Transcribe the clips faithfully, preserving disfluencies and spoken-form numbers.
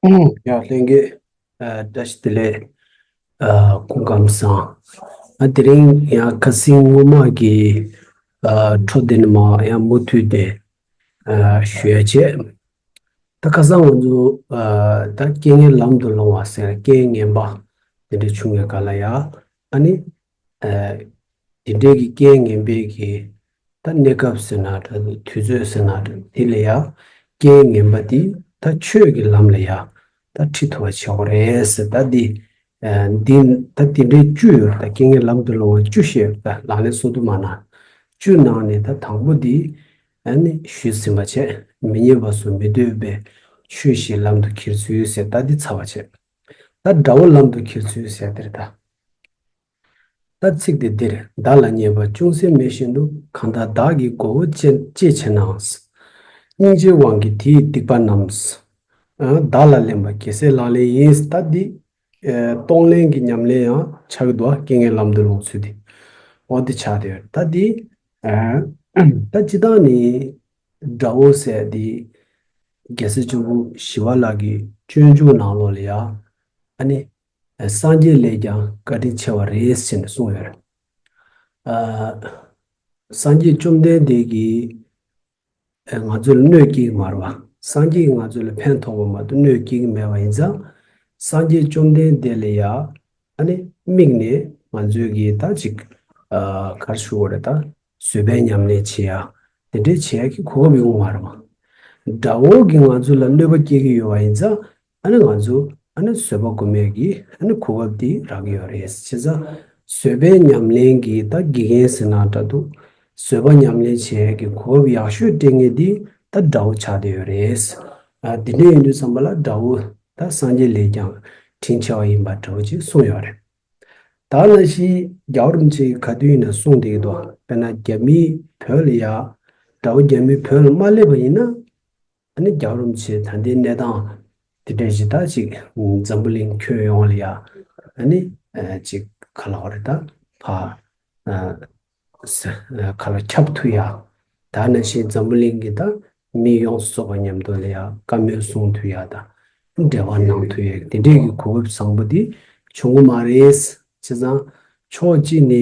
ཡ་ལྷན་རྒྱས། ཨ་བཀྲ་ཤིས་བདེ་ལེགས། ཨ་སྐུ་ཁམས་བཟང་། ཨ་དེ་རིང་ཡང་ཁ་སང་སྔོན་མ་གི་ཨ་འཕྲོ་དེ་ནས་མར་ཡང་མུ་མཐུད་དེ་ཨ་ཞུ་ཡ་བྱས། ད་ཁ་སང་ང་ཚོ་ཨ་ད་རྐྱེན་ངན་ལམ་དུ་སློང་བ་ཟེར་རྐྱེན་ངན་པ་དེ་འདྲ་བྱུང་བའི་སྐབས་ལ་ཡ་ཨ་ནི། ཨ་དེ་འདྲའི་གི་རྐྱེན་ངན་པའི་གི་ད་གནས་སྐབས་ཟེར་ན་འདྲ་འདུག་དུས་ཚོད་ཟེར་ན་འདྲ་དེ་ལ་ཡ་རྐྱེན་ངན་པ་དེ་ད་ཆོས་ཀྱི་ལམ་ལ་ཡ་ད་ཁྲིད་ཐུབ་པ་བྱེད་དགོས་རེད་ཟེར། ད་འདི་ཨ་འདི་ད་དེ་འདྲའི་བཅུ་ཡོད། ད་རྐྱེན་ངན་ལམ་དུ་སློང་བ་བཅུ་བཤད་ཡོད། ད་ལག་ལེན་སོ་བདུན་མ་ན་བཅུ་ནང་ནས་ད་དང་པོ་འདི་ཨ་ནི་ཞུས་ཟིན་པ་བྱས། མི་ཉན་པ་སོགས་མི་འདོད་པའི་ཆོས་བཞི་ལམ་དུ་ཁྱེར་ཚུལ་ཟེར། ད་འདི་ཚར་བ་བྱས། ད་དགྲ་བོ་ལམ་དུ་ཁྱེར་ཚུལ་ཟེར་དེ་རེད་ད། ད་ཚིག་དེ་འདིར། བདག་ལ་ཉེས་པ་ཅུང་ཟད་མེད་བཞིན་དུ། གང་ལྟར་བདག་གིས་མགོ་བོ་བཅད་བཅད་བྱས་ནའང་། སྙིང་རྗེའི་དབང་གིས་དེ་ཡི་སྡིག་པ་རྣམས། ཨ་བདག་ལ་ལེན་པ་རྒྱལ་སྲས་ལག་ལེན་ཡིན། ད་འདི་ཨ་གཏོང་ལེན་གྱི་ཉམས་ལེན་ཡང་ཆགས་ཀྱི་འདུག་རྐྱེན་ངན་ལམ་དུ་སློང་ཚུལ་དེ་འོ་འདི་ཆགས་བསྡད་ཡོད། ད་འདི་ཨ་ད་སྤྱིར་བཏང་ནི་དགྲ་བོ་ཟེར་འདི་རྒྱལ་སྲས་ཆེན་པོ་ཞི་བ་ལྷ་གི་སྤྱོད་འཇུག་ནང་ལོགས་ལ་ཡ་ཨ་ནི། སངས་རྒྱས་ལས་ཀྱང་བཀའ་དྲིན་ཆེ་བ་རེད་ཟེར་ནས་གསུངས་ཡོད་རེད། ཨ་སངས་རྒྱས་བཅོམ་ལྡན་འདས་ཀྱིས་ཨ་ང་ཚོ་ལ་གནོད་སྐྱེལ་གྱི་མ་རེད་བ། སངས་རྒྱས་ཀྱིས་ང་ཚོ་ལ་ཕན་ཐོགས་པ་མ་གཏོགས་གནོད་སྐྱེལ་གྱི་མེད་པ་ཡིན་ཙང་། སངས་རྒྱས་བཅོམ་ལྡན་འདས་ལ་ཡ་ཨ་ནི་དམིགས་ནས་ང་ཚོས་ཀྱིས་ད་ཅིག་ཨ་ག་རེ་ཞུ་དགོས་རེད། ད་བཟོད་པའི་ཉམས་ལེན་བྱེད་ཡ་དེ་འདྲའི་བྱེད་ཡ་གི་གོ་སྐབས་ཡོང་གི་མ་རེད་བ། དགྲ་བོ་གིས་ང་ཚོ་ལ་གནོད་པ་སྐྱེལ་གྱི་ཡོད་པ་ཡིན་ཙང་། ཨ་ནི་ང་ཚོ་ཨ་ནི་བཟོད་པ་སྒོམ་ཡས་ཀྱི་ཨ་ནི་གོ་སྐབས་འདི་རག་གི་ཡོད་རེད། བྱས་ཙང་བཟོད་པའི་ཉམས་ལེན་གྱི་ད་དགེ་རྒན་ཟེར་ན་འདྲ་འདུག་བཟོད་པ་ཉམས་ལེན་བྱེད་ཡས་ཀྱི་གོ་སྐབས་ཡག་ཤོས་སྤྲད་མཁན་འདི་ད་དགྲ་བོ་ཆགས་བསྡད་ཡོད་རེད། ཨ་དེ་འདྲ་ཡིན་དུས་ཙམ་པ་ལ་དགྲ་བོ་ད་སངས་རྒྱས་ལས་ཀྱང་དྲིན་ཆེ་བ་ཡིན་པ་འདྲ་བོ་ཅིག་གསུངས་ཡོད་རེད། ད་ནང་བཞིན་རྒྱལ་བ་རིན་པོ་ཆེ་གིས་ག་དུས་ཡིན་ན་གསུངས་བསྡད་ཀྱི་འདུག་དཔེར་ན་རྒྱ་མིས་བོད་ལ་ཡ། དགྲ་བོ་རྒྱ་མིས་བོད་ལ་མ་སླེབས་པ་ཡིན་ན། ཨ་ནི་རྒྱལ་བ་རིན་པོ་ཆེ་ད་ལྟའི་གནས་སྟངས་དེ་འདྲ་ཞིག་ད་ཅིག་འཛམ་བུ་གླིང་ཁྱོན་ཡོངས་ལ་ཡ། ཨ་ནི་ཨ་ཅིག་ག་ལབ་དགོས་རེད། ད་ཕ་ཨ་ས་ཨ་ག་ལ་ཁྱབ་ཐུབ་ཡ། ད་ནང་བཞིན་འཛམ་བུ་གླིང་གི་ད་མི་ཡོངས་སུ་རྫོགས་པ་མཉམ་དུ་ལ་ཡ་བཀའ་མོལ་གསུང་ཐུབ་ཡ། ད་འབྲེལ་བ་གནང་ཐུབ་ཡ་དེ་འདྲས་ཀྱི་གོ་སྐབས་བཟང་པོ་འདི་བྱུང་གི་མ་རེད། བྱས་ཙང་ཕྱོགས་གཅིག་ནས་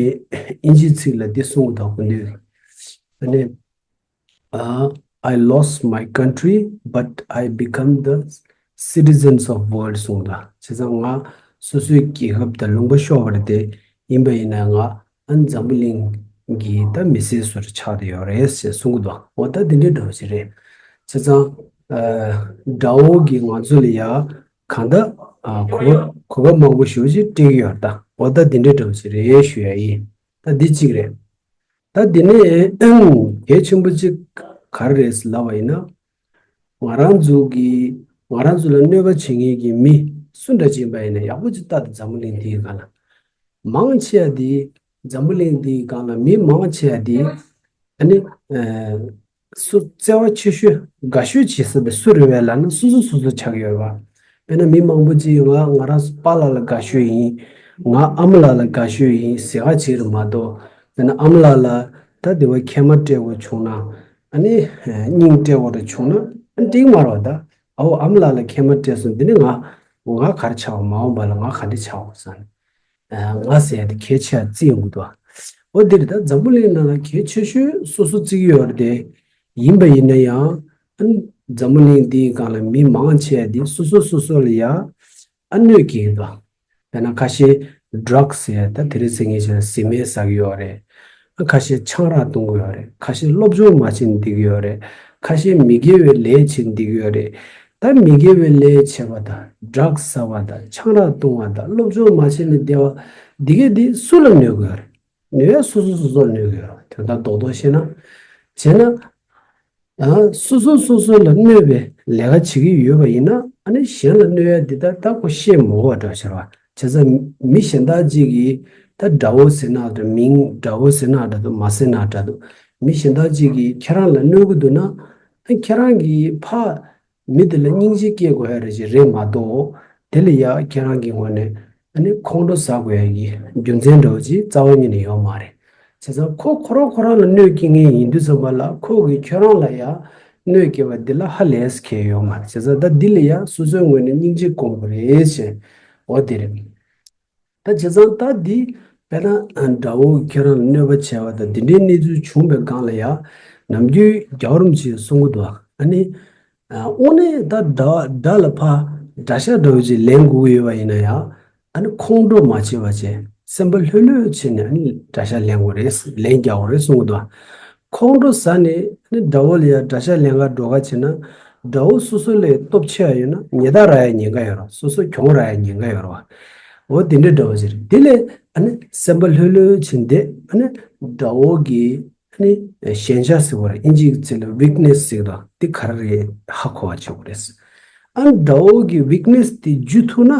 ཨིན་ཇིའི་ཚིག་ལ་འདི་གསུང་གི་འདུག་དགོས་འདུག་ཨ་ནི། Uh, I lost my country, but I become the citizens of world གསུངས་ད། བྱས་ཙང་ང་སོ་སོའི་རྒྱལ་ཁབ་དང་ལུང་པ་ཤོར་བ་རེད་དེ། ཡིན་པ་ཡིན་ན་ང་ཨ་འཛམ་བུ་གླིང་གི་ད་མི་སེར་བཟོ་འདྲ་ཆགས་བསྡད་ཡོད་རེད་ཞེས་གསུང་གི་འདུག་འོ་ད་འདི་འདྲའི་འདྲ་བོ་ཞིག་རེད། བྱས་ཙང་ཨ་དགྲ་བོ་གིས་ང་ཚོ་ལ་ཡ་གང་ལྟར་ཨ་གོ་སྐབས་གོ་སྐབས་མང་པོ་ཞེ་པོ་ཅིག་སྤྲད་ཀྱི་ཡོད་རེད་ད། འོ་ད་འདི་འདྲའི་འདྲ་བོ་ཞིག་རེད་ཞུ་ཡ་ཡིན། ད་འདི་གཅིག་རེད། ད་འདི་ནས་གལ་ཆེན་པོ་གཅིག་ག་རེ་རེད་ལབ་པ་ཡིན་ན། ང་རང་ཚོ་གི་ང་རང་ཚོ་ལ་གནོད་པ་བྱེད་མཁན་གྱི་མི་སུ་འདྲ་ཅིག་ཡིན་པ་ཡིན་ན་ཡག་པོ་ཅིག་ལྟ་དང་། འཛམ་བུ་གླིང་འདིའི་སྒང་ལ་མང་ཆེ་བ་འདི་འཛམ་བུ་གླིང་འདིའི་སྒང་ལ་མི་མང་ཆེ་བ་འདི་ཨ་ནི་ཨ་སུ་བརྩེ་བ་ཆེ་ཤོས་དགའ་ཤོས་བྱེད་ས་དེ་སུ་རེད་པས་ལབ་ན་སོ་སོ་སོ་སོ་ཆགས་ཡོད་པ། དཔེར་ན་མི་མང་པོ་ཅིག་ང་ང་རང་པཱ་ལགས་ལ་དགའ་ཤོས་ཡིན། ང་ཨ་མ་ལགས་ལ་དགའ་ཤོས་ཡིན་ཟེར་ག་བྱེད་རེད་མ་གཏོགས། དཔེར་ན་ཨ་མ་ལགས་ལ་ད་དེ་བ་མཁལ་མ་སྤྲད་དགོས་བྱུང་ན། ཨ་ནི་སྙིང་སྤྲད་དགོས་རེད་བྱུང་ན་ཨ་འགྲིག་མ་རེད་པ། ད་ཨའོ་ཨ་མ་ལགས་ལ་མཁལ་མ་སྤྲད་སོང་། འདི་ནི་ང་ང་ག་རེ་ཆགས་པ། མ་འོངས་པ་ལ་ང་ག་འདྲ་ཆགས་དགོས་ས་ནི། ང་ཟེར་ཡ་དེ་གལ་ཆེ་བ་བརྩི་ཡོང་གི་འདུག་འོ་དེ་རེད། ད་འཛམ་བུ་གླིང་ནང་ལ་གལ་ཆེ་ཤོས་སོ་སོ་བརྩི་གི་ཡོད་རེད་དེ། ཡིན་པ་ཡིན་ན་ཡང་ཨ་ནི་འཛམ་བུ་གླིང་འདིའི་སྒང་ལ་མི་མང་ཆེ་བ་དེ་སོ་སོ་སོ་སོ་ལ་ཡ་ཨ་གནོད་སྐྱེལ་གི་འདུག་དཔེར་ན་ཁ་ཤས་ཌྲག་ཟེར་ཡ་ད་དེ་རིང་སང་ཉིན་བྱས་ན་བཟི་སྨན་ཟ་གི་ཡོད་རེད། ཁ་ཤས་ཆང་རག་འཐུང་གི་ཡོད་རེད། ཁ་ཤས་སློབ་སྦྱོང་མ་བྱས་ནས་བསྡད་ཀྱི་ཡོད་རེད། ཁ་ཤས་མི་དགེ་བའི་ལས་བྱས་ནས་བསྡད་ཀྱི་ཡོད་རེད། ད་མི་དགེ་བའི་ལས་བྱེད་པ་དང་ཌྲག་ཟ་བ་དང་ཆང་རག་འཐུང་བ་དང་སློབ་སྦྱོང་མ་བྱས་ནས་བསྡད་པ་འདི་གས་འདི་སུ་ལ་གནོད་ཀྱི་ཡོད་རེད། གནོད་ཡ་སོ་སོ་སོ་སོ་ལ་གནོད་ཀྱི་ཡོད་རེད། དོན་དག་རྡོག་རྡོག་བཤད་ན། བྱས་ན། ཨ་སོ་སོ་སོ་སོ་ལ་གནོད་པའི་ལས་ཀ་བྱེད་ཀྱི་ཡོད་པ་ཡིན་ན་ཨ་ནི་གཞན་ལ་གནོད་ཡ་འདི་ད་ད་ཁོ་ཤེས་མ་དགོས་པ་འདྲ་ཞིག་རེད་བ། བྱས་ཙང་མི་གཞན་དག་ཅིག་གིས་ད་དགྲ་བོ་ཟེར་ན་འདྲ། མིང་དགྲ་བོ་ཟེར་ན་འདྲ་འདུག་མ་ཟེར་ན་འདྲ་འདུག་མི་གཞན་དག་ཅིག་གིས་ཁྱེད་རང་ལ་གནོད་ཀྱི་འདུག་ན། ཨ་ཁྱེད་རང་གིས་ཕར་མི་དེ་ལ་སྙིང་རྗེ་སྐྱེ་དགོས་ཡ་རེ་ཞིག་རེད་མ་གཏོགས། དེ་ལ་ཡ་ཁྱེད་རང་གི་ངོས་ནས་ཨ་ནི་ཁོང་ཁྲོ་ཟ་དགོས་ཡ་གི་རྒྱུ་མཚན་འདྲ་བོ་ཅིག་རྩ་བ་ཉིད་ནས་ཡོད་མ་རེད། བྱས་ཙང་ཁོ་ཁོ་རང་ཁོ་རང་ལ་གནོད་སྐྱེལ་མཁན་ཡིན་དུས་ཙམ་པ་ལ་ཁོ་གིས་ཁྱོད་རང་ལ་ཡ་ གནོད་སྐྱེལ་བ་འདི་ལ་ཧ་ལས་ཁེལ་ཡོད་མ་རེད། བྱས་ཙང་ད་འདི་ལ་ཡང་སོ་སོའི་ངོས་ནས་སྙིང་རྗེ་སྐོང་དགོས་རེད་ཟེར། འོ་དེ་རེད། ད་བྱས་ཙང་ད་འདི་དཔེར་ན་དགྲ་བོ་ཁྱེད་རང་ལ་གནོད་པ་བྱས་པ་དང་འདི་འདྲའི་གནས་ཚུལ་བྱུང་བའི་སྒང་ལ་ཡང་ནམ་རྒྱུན་རྒྱལ་བ་རིན་པོ་ཆེས་གསུང་གི་འདུག་ཨ་ནི། དངོས་གནས་ད་དགྲ་དགྲ་ལ་ཕར་དགྲ་ཤ་འདྲ་བོ་ཅིག་ལེན་དགོས་ཀྱི་ཡོད་པ་ཡིན་ན་ཡང་། ཨ་ནི་ཁོང་ཁྲོ་མ་བྱེད་པ་བྱས། སེམས་པ་ལྷོད་ལྷོད་བྱས་ནས་ཨ་ནི་དགྲ་ཤ་ལེན་དགོས་རེད། ལེན་རྒྱག་དགོས་རེད་གསུང་གི་འདུག་ཁོང་ཁྲོ་ཟ་ནས་ཨ་ནི་དགྲ་བོ་ལ་ཡང་དགྲ་ཤ་ལེན་ག་འགྲོ་ག་བྱེད་ན། དགྲ་བོ་སོ་སོ་ལས་སྟོབས་ཆེ་བ་ཡོད་ན་ཉེས་རྡུང་རག་ཡ་ཉེན་ཁ་ཡོད་རེད། སོ་སོ་གྱོང་རག་ཡ་ཉེན་ཁ་ཡོད་རེད་བ། འོ་དེ་འདྲའི་འདྲ་བོ་ཅིག་རེད། དེ་ལས་ཨ་ནི་སེམས་པ་ལྷོད་ལྷོད་བྱས་བསྡད། ཨ་ནི་དགྲ་བོ་གི་ཨ་ནི་ཞན་ཆ་ཟེར་བ་རེད། ཨིན་ཇིའི་ཚིག་ལ་ཝིག་ནེ་སི་ཟེར་གི་འདུག་དེ་ག་རེ་རེད་ཧ་གོ་བ་བྱེད་དགོས་རེད། ཨ་ནི་དགྲ་བོ་གི་ཝིག་ནེ་སི་དེ་འཇུ་ཐུབ་ན།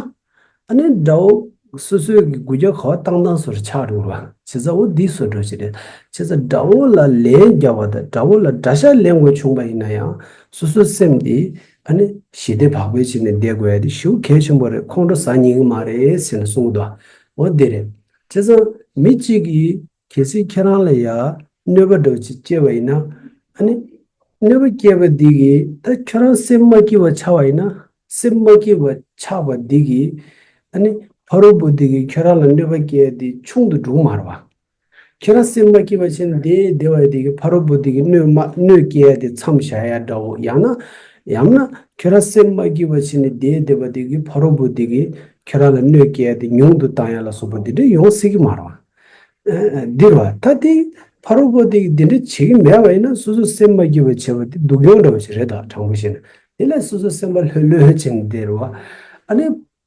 ཨ་ནི་དགྲ་བོ་སོ་སོའི་གི་འགུལ་རྒྱག་ག་བ་བཏང་སྟངས་སོར་ཆགས་འགྲོ་བ། བྱས་ཙང་འོ་འདི་སོ་འགྲོ་ཞིག་རེད། བྱས་ཙང་དགྲ་བོ་ལ་ལན་རྒྱག་པ་དང་དགྲ་བོ་ལ་དགྲ་ཤ་ལེན་དགོས་བྱུང་པ་ཡིན་ན་ཡང་། སོ་སོའི་སེམས་འདི་ཨ་ནི་ཞི་བདེ་བག་ཕེབས་བྱས་ནས་བསྡད་དགོས་ཡ་དེ་ཞེ་པོ་གལ་ཆེན་པོ་རེད། ཁོང་ཁྲོ་ཟ་ཉན་གི་མ་རེད་ཟེར་ནས་གསུང་གི་འདུག་འོ་འདི་རེད། བྱས་ཙང་མི་གཅིག་གིས་གལ་སྲིད་ཁྱེད་རང་ལ་ཡ་གནོད་པ་འདྲ་བོ་ཅིག་སྐྱེལ་བ་ཡིན་ན། ཨ་ནི་གནོད་པ་སྐྱེལ་བ་འདི་གིས་ད་ཁྱོད་རང་སེམས་མ་སྐྱིད་པ་ཆགས་པ་ཡིན་ན། སེམས་མ་སྐྱིད་པ་ཆགས་པ་འདི་གིས་ཨ་ནི་ཕ་རོལ་པོ་འདི་གིས་ཁྱོད་རང་ལ་གནོད་པ་སྐྱེལ་ཡ་དེ་ཆུང་དུ་འགྲོ་གི་མ་རེད་བ། ཁྱོད་རང་སེམས་མ་སྐྱིད་པ་བྱས་ནས་བསྡད་བསྡད་པ་དེ་གིས་ཕ་རོལ་པོ་འདི་གིས་གནོད་མ་གནོད་སྐྱེལ་ཡ་དེ་མཚམས་བཞག་ཡ་འདྲ་བོ། ཡང་ན་ཡང་ན་ཁྱོད་རང་སེམས་མ་སྐྱིད་པ་བྱས་ནས་བསྡད་བསྡད་པ་དེ་གིས་ཕ་རོལ་པོ་འདི་གིས་ཁྱོད་རང་ལ་གནོད་སྐྱེལ་ཡ་དེ་ཉུང་དུ་བཏང་ཡ་ལ་སོགས་པ་དེ་འདྲ་ཡོང་སྲིད་ཀྱི་མ་རེད་བ། འདིར་བ་ད་དེ་ཕ་རོལ་པོ་དེ་གིས་འདི་འདྲ་བྱེད་ཀྱི་མེད་པ་ཡིན་ན། སོ་སོ་སེམས་མ་སྐྱིད་པ་བྱེད་པ་དེ་སྡུག་གྱོང་འདྲ་བ་ཞིག་རེད་ད། དྲང་པོ་བཤད་ན། དེ་ལས་སོ་སོ་སེམས་པ་ལྷོད་ལྷོད་བྱས་ནས་བསྡད་རེད་བ། ཨ་ནི་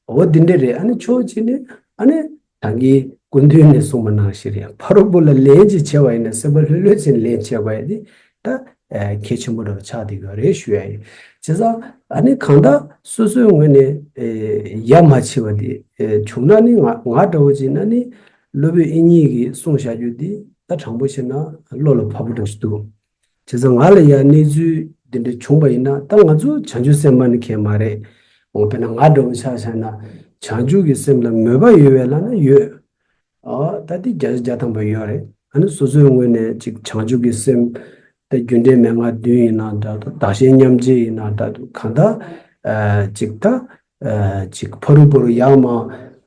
འོ་འདི་འདྲ་རེད། ཨ་ནི་ཕྱོགས་གཅིག་ནས་ཨ་ནི་ད་གིན་སྐུ་མདུན་ནས་གསུངས་པ་ནང་བཞིན་རེད། ཕ་རོལ་པོ་ལ་ལན་ཅིག་བྱས་པ་ཡིན་ན་སེམས་པ་ལྷོད་ལྷོད་བྱས་ནས་ལན་བྱས་པ་ཡིན་ཏེ། ད་གལ་ཆེན་པོ་འདྲ་བ་ཆགས་བསྡད་ཡོད་རེད་ཞུ་ཡ་ཡིན། བྱས་ཙང་ཨ་ནི་གང་ལྟར་སོ་སོའི་ངོས་ནས་ཡ་མ་བྱེད་པ་དེ་བྱུང་ན་ནི། ང་ང་འདྲ་བོ་ཅིག་ན་ནི། སློབ་དཔོན་དབྱིག་གཉེན་གྱིས་གསུངས་བཞག་རྒྱུ་འདི་ད་དྲང་པོ་བཤད་ན་བློ་ལ་བབས་པོ་འདྲ་ཞིག་འདུག་བྱས་ཙང་ང་ལ་ཡང་གནས་ཚུལ་འདི་འདྲ་བྱུང་བ་ཡིན་ན། ད་ང་ཚོ་བྱང་ཆུབ་སེམས་དཔའ་ནི་གང་མ་རེད། འོ་དཔེར་ན་ང་འདྲ་བོ་ཆ་བཞག་ན་བྱང་ཆུབ་ཀྱི་སེམས་ལ་མོས་པ་ཡོད་པའི་ལ་ན་ཡོད། ཨ་ད་འདི་བརྒྱ་ཆ་བརྒྱ་ཐམ་པ་ཡོད་རེད། ཨ་ནི་སོ་སོའི་ངོས་ནས་ཅིག་བྱང་ཆུབ་ཀྱི་སེམས་ད་རྒྱུ་འབྲས་མན་ངག་བདུན་ཡིན་ན་འདྲ་འདུག་བདག་གཞན་མཉམ་བརྗེ་ཡིན་ན་འདྲ་འདུག་གང་ལྟར་ཅིག་ད། ཅིག་ཕ་རོལ་པོ་རུ་ཡར་མར་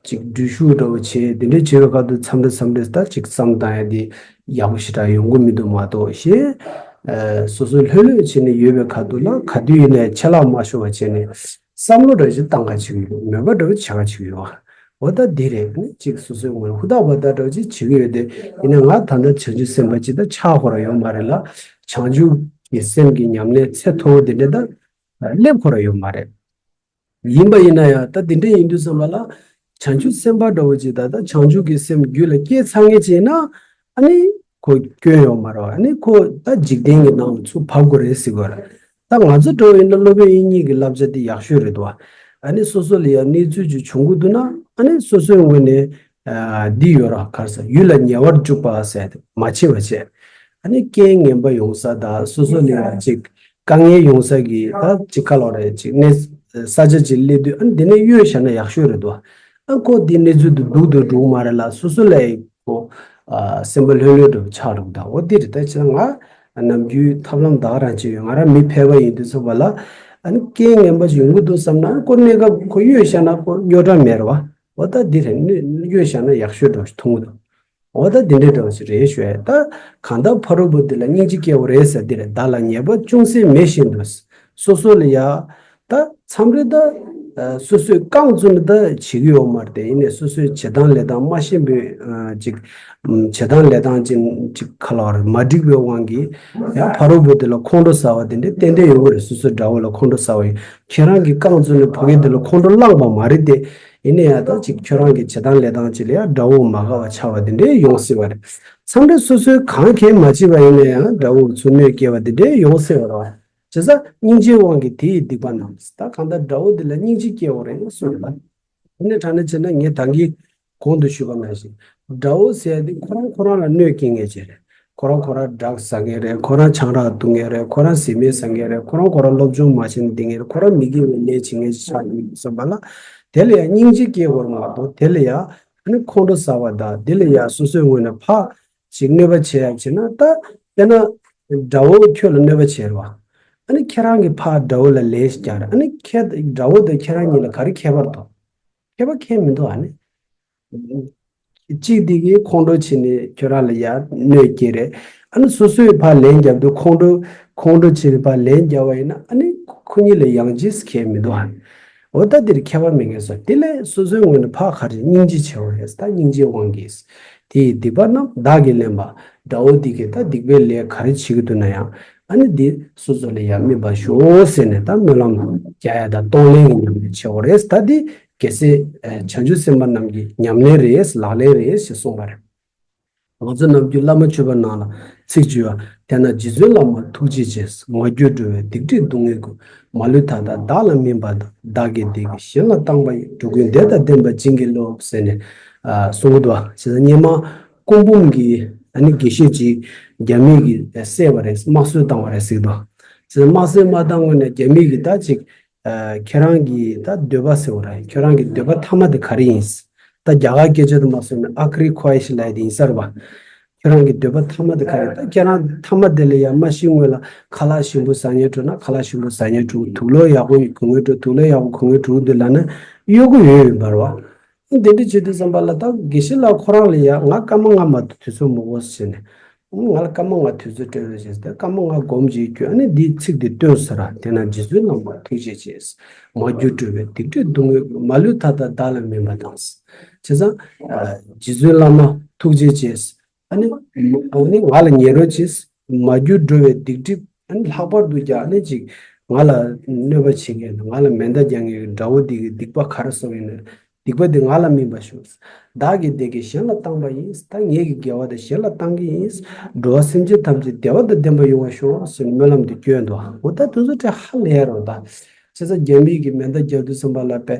ཅིག་འགྲུལ་བཞུད་འདྲ་བོ་བྱས། དེ་འདྲའི་བྱེད་པའི་ཁ་ཐུག་མཚམས་རེ་མཚམས་རེ་ད་ཅིག་བསམ་བཏང་ཡ་དེ་ཡག་པོ་ཞེ་དྲག་ཡོང་གི་མི་འདུག་མ་གཏོགས་ཞེས། སོ་སོ་ལྷོད་ལྷོད་བྱས་ནས་ཡོད་པའི་ཁ་ཐུག་ལ་ག་དུས་ཡིན་ནའི་ཆད་ལྷག་མ་ཤོར་བ་བྱས་ནས་བསམ་བློ་འདྲ་བོ་ཞིག་བཏང་ག་བྱེད་ཀྱི་ཡོད། མོས་པ་འདྲ་བོ་བྱེད་ག་བྱེད་ཀྱི་ཡོད། འོ་ད་འདི་རེད། ནི་ཅིག་སོ་སོའི་ངོས་ནས་ཧུར་ཐག་པ་ད་འདྲ་བོ་ཅིག་བྱེད་ཀྱི་ཡོད་དེ། ཡིན་ན་ང་ད་ལྟ་བྱང་ཆུབ་སེམས་དཔའ་ཅིག་ད་ཆགས་ཁོ་ར་ཡོད་མ་རེད་ལ། བྱང་ཆུབ་ཀྱི་སེམས་ཀྱི་ཉམས་ལེན་ཚད་མཐོ་བོ་འདི་འདྲ་ད་སླེབས་ཁོ་ར་ཡོད་མ་རེད། ཡིན་པ་ཡིན་ན་ཡང་ད་དེ་འདྲ་ཡིན་དུས་ཙམ་པ་ལ། བྱང་ཆུབ་སེམས་དཔའ་འདྲ་བོ་ཅིག་ད་ལྟ་བྱང་ཆུབ་ཀྱི་སེམས་རྒྱུད་ལ་སྐྱེས་ཚར་མཁན་ཅིག་ཡིན་ན། ཨ་ནི་ཁོ་སྐྱོན་ཡོད་མ་རེད། ཨ་ནི་ཁོ་ད་འཇིག་རྟེན་གྱི་ནང་ལ་ཚུར་བབས་དགོས་རེད་ཟེར་དགོས་རེད། ད་ང་ཚོ་འདྲ་བོ་ཡིན་ན་སློབ་དཔོན་དབྱིག་གཉེན་གྱི་བསླབ་བྱ་དེ་ཡག་ཤོས་རེད་འདུག་ཨ་ནི་སོ་སོ་ལ་ཡང་གནས་ཚུལ་ཅིག་བྱུང་གི་འདུག་ན། ཨ་ནི་སོ་སོའི་ངོས་ནས་འདི་ཡོད་ར། ག་རེ་ཟེར། ཡུལ་ལ་ཉེ་བར་འཇུག་པ་ཟེར་མ་བྱེད་པ་བྱས། ཨ་ནི་རྐྱེན་ངན་པ་ཡོང་ས་དང་སོ་སོ་ལ་ཡང་ཅིག་དཀའ་ངལ་ཡོང་ས་གི་ད་ཅིག་ག་ལོག་རེད། ཅིག་གནས་ས་ཆ་ཅིག་སླེབས་དུས་ཨ་ནི་འདི་ནས་གཡོལ་བཞག་ན་ཡག་ཤོས་རེད་འདུག་ཨ་ཁོ་འདི་གནས་ཚུལ་དུ་སྡུག་ཏུ་འགྲོ་གི་མ་རེད་ལ། སོ་སོ་ལ་ཁོ་སེམས་པ་ལྷོད་ལྷོད་འགྲོ་ཆགས་འགྲོ་གི་འདུག་འོ་འདི་རེད། ད་ཅི་ང་ནམ་རྒྱུན་ཐབས་ལམ་ད་ག་རང་བྱེད་ཡོད། ང་རང་མི་ཕལ་པ་ཡིན་དུས་ཚོད་པ་ལ་ཨ་ནི་རྐྱེན་ངན་པ་ཞིག་ཡོང་གི་འདུག་བསམ་ན་ཁོ་གནས་སྐབས་ཁོ་གཡོལ་བཞག་ན་ཁོ་རྙོག་དྲ་མེད་རེད་བ། འོ་ད་འདི་རེད། གཡོལ་བཞག་ན་ཡག་ཤོས་འདྲ་ཞིག་མཐོང་གི་འདུག་འོ་ད་འདི་འདྲའི་འདྲ་བ་ཞིག་རེད་ཞུ་ཡ། ད་གང་ལྟར་ཕ་རོལ་པོ་འདི་ལ་སྙིང་རྗེ་སྐྱེ་དགོས་རེད་ཟེར་འདི་རེད། བདག་ལ་ཉེས་པ་ཅུང་ཟད་མེད་བཞིན་དུ། སོ་སོ་ལ་ཡ་ད་མཚམས་རེ་ད་སོ་སོས་རྐང་བཙུགས་ནས་ད་བྱེད་ཀྱི་ཡོད་མ་རེད་དེ། ཡིན་ནའི་སོ་སོའི་བྱེད་སྟངས་ལས་སྟངས་མ་ཤེས་པའི་ཅིག་བྱེད་སྟངས་ལས་སྟངས་ཅིག་ཅིག་ག་ལ་བ་རེད། མ་འགྲིག་པའི་དབང་གིས་ཡང་ཕ་རོལ་པོ་འདི་ལ་ཁོང་ཁྲོ་ཟ་བ་དེ་འདྲ་ཏན་ཏན་ཡོང་གི་རེད། སོ་སོའི་དགྲ་བོ་ལ་ཁོང་ཁྲོ་ཟ་བ་ཡིན། ཁྱེད་རང་གིས་རྐང་བཙུགས་ནས་ཕ་གི་འདི་ལ་ཁོང་ཁྲོ་བསླངས་པ་མ་རེད་དེ། ཡིན་ན་ཡང་ད་ཅིག་ཁྱོད་རང་གི་བྱེད་སྟངས་ལས་སྟངས་ཅིག་ལ་ཡང་དགྲ་བོ་མ་དགའ་བ་ཆགས་པ་དེ་འདྲས་ཡོང་སྲིད་པ་རེད། མཚམས་རེ་སོ་སོའི་གང་གལ་མ་བྱེད་པ་ཡིན་ན་ཡང་དགྲ་བོ་ཚུར་གནོད་སྐྱེལ་བ་དེ་འདྲས་ཡོང་སྲིད་པ་རེད་བ། བྱས་ཙང་སྙིང་རྗེའི་དབང་གིས་དེ་ཡི་སྡིག་པ་རྣམས། ད་གང་ལྟར་དགྲ་བོ་འདི་ལ་སྙིང་རྗེ་སྐྱེ་དགོས་རེད་གསུངས་པ། དེ་ནས་དྲང་གནས་བྱས་ན་ངས་ད་གིན་གོང་དུ་ཞུས་པ་ནང་བཞིན་དགྲ་བོ་ཟེར་ཡ་དེ་ཁོ་རང་ཁོ་རང་ལ་གནོད་སྐྱེལ་མཁན་ཅིག་རེད། ཁོ་རང་ཁོ་རང་ཌག་ཟ་མཁན་རེད། ཁོ་རང་ཆང་རག་འཐུང་མཁན་རེད། ཁོ་རང་ཟས་མེད་ཟ་མཁན་རེད། ཁོ་རང་ཁོ་རང་སློབ་སྦྱོང་མ་བྱས་ནས་བསྡད་མཁན་རེད། ཁོ་རང་མི་དགེ་བའི་ལས་བྱེད་མཁན་ཅིག་ཆགས་ཡོད་བསམ་པ་ལ། དེ་ལ་ཡང་སྙིང་རྗེ་སྐྱེ་དགོས་མ་གཏོགས། དེ་ལ་ཡང་ཨ་ནི་ཁོང་ཁྲོ་ཟ་བ་དང་དེ་ལ་ཡང་སོ་སོའི་ངོས་ནས་ཕར་ཅིག་གནོད་པ་བྱེད་ཡ་བྱེད་ན། ད་དཔེར་ན་དགྲ་བོ་ཁྱོད་ལ་གནོད་པ་བྱས་རེད་བ། ཨ་ནི་ཁྱེད་རང་གིས་ཕར་དགྲ་བོ་ལ་ལན་ཞིག་རྒྱག་རེད། ཨ་ནི་ཁྱེད་དགྲ་བོ་དང་ཁྱེད་རང་གཉིས་ལ་ག་རེ་ཁྱད་པར་འདུག་ཁྱད་པར་ཁྱད་མི་འདུག་ཨ་ནི། གཅིག་དེ་གིས་ཁོང་ཁྲོ་བྱས་ནས་ཁྱོད་རང་ལ་ཡར་གནོད་སྐྱེལ་རེད། ཨ་ནི་སོ་སོས་ཕར་ལན་རྒྱབ་དུས་ཁོང་ཁྲོ་ཁོང་ཁྲོ་བྱས་ནས་ཕར་ལན་རྒྱབ་པ་ཡིན་ན། ཨ་ནི་ཁོ་གཉིས་ལ་ཡང་ཅིས་ཁྱད་མི་འདུག་ཨ། འོ་ད་འདིར་ཁྱད་པར་མེད་མཁན་བཟོ། དེ་ལས་སོ་སོའི་ངོས་ནས་ཕར་ག་རེ་སྙིང་རྗེ་ཆེ་བ་རེད། ད་སྙིང་རྗེའི་དབང་གིས། དེ་ཡི་སྡིག་པ་རྣམས་བདག་གིས་ལེན་པ། དགྲ་བོ་འདི་གིས་ད་སྡིག་པའི་ལས་ག་རེ་བྱེད་ཀྱི་འདུག་ན་ཡང་། ཨ་ནི་འདི་སོ་སོ་ལ་ཡང་སྨིན་པར་ཤོག་ཟེར་ནས་ད་སྨོན་ལམ་རྒྱག་ཡ་ད་གཏོང་ལེན་གྱི་ཉམས་ལེན་བྱེད་དགོས་རེད། ད་འདི་རྒྱལ་སྲས་ཨ་བྱང་ཆུབ་སེམས་དཔའ་རྣམས་ཀྱི་ཉམས་ལེན་རེད། ལག་ལེན་རེད་ཞེས་གསུངས་པ་རེད། ང་ཚོ་ནམ་རྒྱུན་བླ་མ་མཆོད་པ་ནང་ལ་ཚིག་བརྗོད་པ། དེས་ན་རྗེ་བཙུན་བླ་མ་ཐུགས་རྗེ་ཆེ། མ་གྱུར་འགྲོ་བའི་སྡིག་སྒྲིབ་སྡུག་བསྔལ་ཀུན། མ་ལུས་མཐའ་དག་བདག་ལ་སྨིན་པ་དང་། བདག་གིས་བདེ་གཤེགས་གཞན་ལ་བཏང་བ་ཡིས། འགྲོ་ཀུན་བདེ་དང་ལྡན་པར་བྱིན་གྱིས་རློབས་ཟེར་ནས་ཨ་གསུང་གི་འདུག་བ། བྱས་ཙང་སྔོན་མ་སྐུ་འབུམ་གྱི་ཨ་ནི་དགེ་བཤེས་ཀྱིས་རྒྱ་མི་གིས་བསད་པ་རེད། དམར་གསོད་བཏང་བ་རེད་ཟེར་གྱི་འདུག་བ། བྱས་ཙང་དམར་གསོད་མ་བཏང་སྔོན་ནས་རྒྱ་མི་གིས་ད་ཅིག་ཨ་ཁྱེད་རང་གི་ད་འདོད་པ་ཟེར་བ་རེད། ཁྱེད་རང་གི་འདོད་པ་མཐའ་མ་དེ་ག་རེ་ཡིན། ད་རྒྱ་གར་སྐད་ཆ་དུ་མ་སོང་ན་ཨ་ཁ་རི་ཁོ་ཨི་ཤི་ལབ་ཡ་དེ་ཡིན་ས་རེད་བ། ཁྱེད་རང་གི་འདོད་པ་མཐའ་མ་དེ་ག་རེ། ད་ཁྱེད་རང་མཐའ་མ་དེ་ལ་ཡང་མ་ཤི་སྔོན་ལ་ཁ་ལག་ཞིམ་པོ་ཟ་སྙིང་བྲོ་ན་ཁ་ལག་ཞིམ་པོ་ཟ་སྙིང་བྲོ། དུག་ལོག་ཡག་པོ་གོན་སྙིང་བྲོ་དུག་ལོག་ཡག་པོ་གོན་སྙིང་བྲོ་འདུག་ལབ་ན་གཡོ་གི་ཡོད་ཡིན་པ་རེད་བ། དེ་འདྲ་བྱེད་དུས་ཙམ་པ་ལ་ད་དགེ་བཤེས་ལགས་ཁོ་རང་ལ་ཡང་ང་སྐར་མ་ལྔ་མ་གཏོགས་དུས་ཚོད་མི་དགོས་ཟེར་ནས། ང་ལ་སྐར་མ་ལྔ་དུས་ཚོད་སྤྲད་རོགས་བྱས་ཏེ་སྐར་མ་ལྔ་སྒོམ་བྱེད་རྒྱུ། ཨ་ནི་འདིའི་ཚིག་འདི་བཏོན་ཟེར་ར། དེས་ན་རྗེ་བཙུན་བླ་མ་ཐུགས་རྗེ་ཆེ། མ་གྱུར་འགྲོ་བའི་སྡིག་སྒྲིབ་སྡུག་བསྔལ་ཀུན། མ་ལུས་མཐའ་དག་བདག་ལ་སྨིན་པ་དང་། བྱས་ཙང་ཨ་རྗེ་བཙུན་བླ་མ་ཐུགས་རྗེ་ཆེ། ཨ་ནི་ཨ་ནི་ང་ལ་ཉེ་རོགས་བྱས། མ་གྱུར་འགྲོ་བའི་སྡིག་སྒྲིབ། ཨ་ནི་ལྷག་པར་དུ་ཀྱང་ཨ་ནི་ཅིག་ང་ལ་གནོད་པ་བྱེད་མཁན་དང་ང་ལ་མེ་མདའ་རྒྱག་མཁན་གྱི་དགྲ་བོ་འདི་གི་སྡིག་པ་ག་རེ་སོང་ཡིན་ན། སྡིག་པ་འདི་ང་ལ་སྨིན་པར་ཤོག། བདག་གིས་བདེ་གཤེགས་གཞན་ལ་བཏང་བ་ཡིས། ད་ངེད་ཀྱི་དགེ་བ་དེ་གཞན་ལ་བཏང་གི་ཡིན། འགྲོ་བ་སེམས་ཅན་ཐམས་ཅད་བདེ་བ་དང་ལྡན་པ་ཡོང་བར་ཤོག་ཟེར་སྨོན་ལམ་འདི་བསྐྱོན་འདུག་འོ་ད་དེ་ཚོ་དེ་ཧ་ལས་རོ་ད། བྱས་ཙང་རྒྱ་མི་གིས་མེ་མདའ་རྒྱག་དུས་ཙམ་པ་ལ་དཔེ་